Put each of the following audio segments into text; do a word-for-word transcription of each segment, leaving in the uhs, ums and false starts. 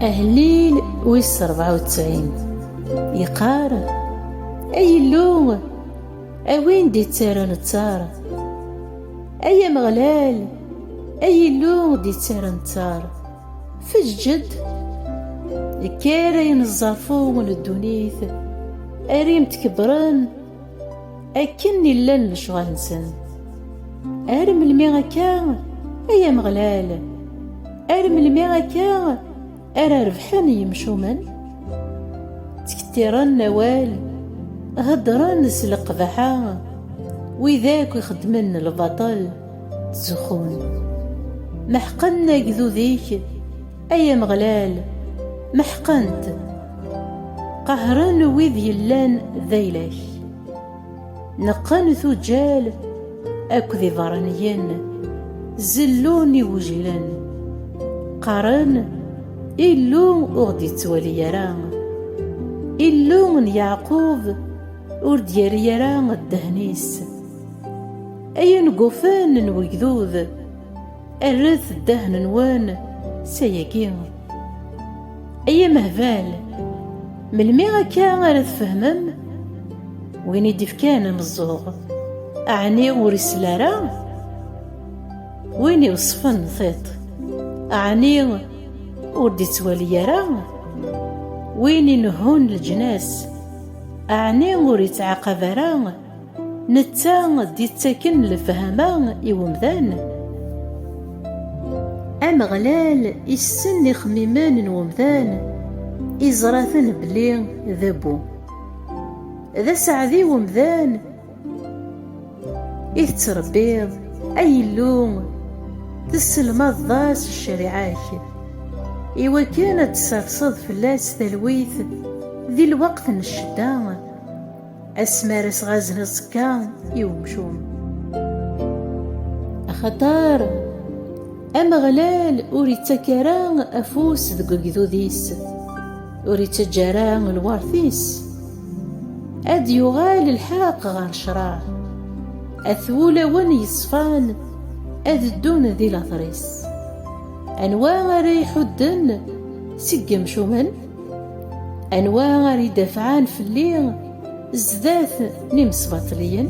Ahellil wis rebɛa u tesɛin yeqqar: Ay Illu, a win d-ittarran ttar, ay Ameɣlal, ay Illu d-ittarran ttar, feǧǧed, kker ay aneẓẓarfu n ddunit, ar imtkebbren akken i llan lecɣal-nsen. Ar melmi akka, ay Ameɣlal? Ar melmi akka ara rebḥen yimcumen? Ttkettiren awal, heddren s leqbaḥa, wid akk ixeddmen lbaṭel ttzuxxun. Meḥqen agdud-ik, ay Ameɣlal, meḥqen-t. Qehren wid yellan d ayla-k. Neqqen tuǧǧal akked iberraniyen, zellun igujilen. Qqaren: Illu ur ɣ-d-ittwali ara. Illu n Yeɛqub ur d-yerri ara ddehn-is. Ay ingufen n wegdud, rret ddehn-nwen s ayagi. Ay amehbal, melmi akka ara tfehmem? Win i d-ifkan ameẓẓuɣ, ɛni ur isell ara? Win iweṣṣfen tiṭ, ɛni ur d-ittwali ara? Win inehhun leǧnas, ɛni ur ittɛaqab ara? Netta d-ittaken lefhama i wemdan. Ameɣlal issen ixemmimen n wemdan, iẓra-ten belli d abbu. D aseɛdi wemdan i tettṛebbiḍ, ay Illu, tesselmadeḍ-as ccariɛa-k, iwakken ad tesserseḍ fell-as talwit di lweqt n ccedda, asmi ara s-ɣazen aẓekka i umcum. Axaṭer Ameɣlal ur ittak ara afus deg ugdud-is, ur ittaǧǧa ara lweṛt-is. Ad yuɣal lḥeqq ɣer ccṛeɛ, at wulawen yeṣfan ad ddun di later-is. Anwa ara iḥudden seg yemcumen? Anwa ara idafɛen fell-i zdat n imesbaṭliyen?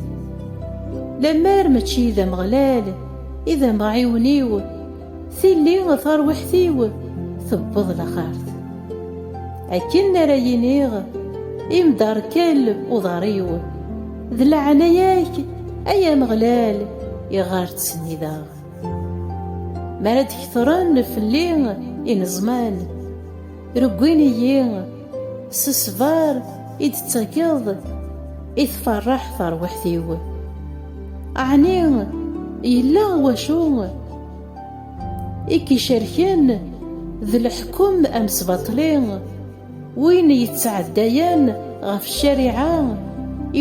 Lemmer mačči d Ameɣlal i d amɛiwen-iw, tili tarwiḥt-iw tewweḍ laxert. Akken ara yiniɣ: Imderkel uḍar-iw, d leɛnaya-k, ay Ameɣlal, i ɣer ttsennideɣ. Mi ara d-ketren fell-i ineẓman, reggin-iyi s ṣṣber i d-tettakeḍ, i tferreḥ terwiḥt-iw. Ɛni yella wacu i k-icerken d leḥkem amesbaṭli, win yettɛeddayen ɣef ccariɛa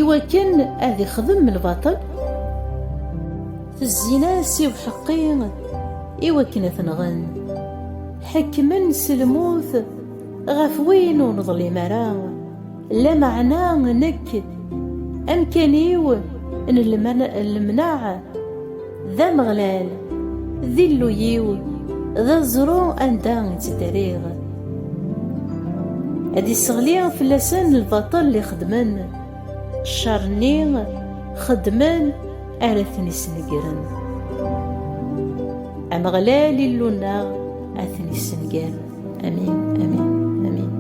iwakken ad ixdem lbaṭel? Tezzin-as i uḥeqqi iwakken ad t-nɣen. Ḥekmen s lmut ɣef win ur neḍlim ara. Lameɛna nekk, amkan-iw n lmana-, lemneɛ d Ameɣlal, d Illu-iw, d aẓru anda i ttdariɣ. Ad isseɣli fell-asen lbaṭel i xedmen, ccer-nni xedmen ara ten-isnegren. Ameɣlal Illu-nneɣ ad ten-issenger. Amin, amin, amin.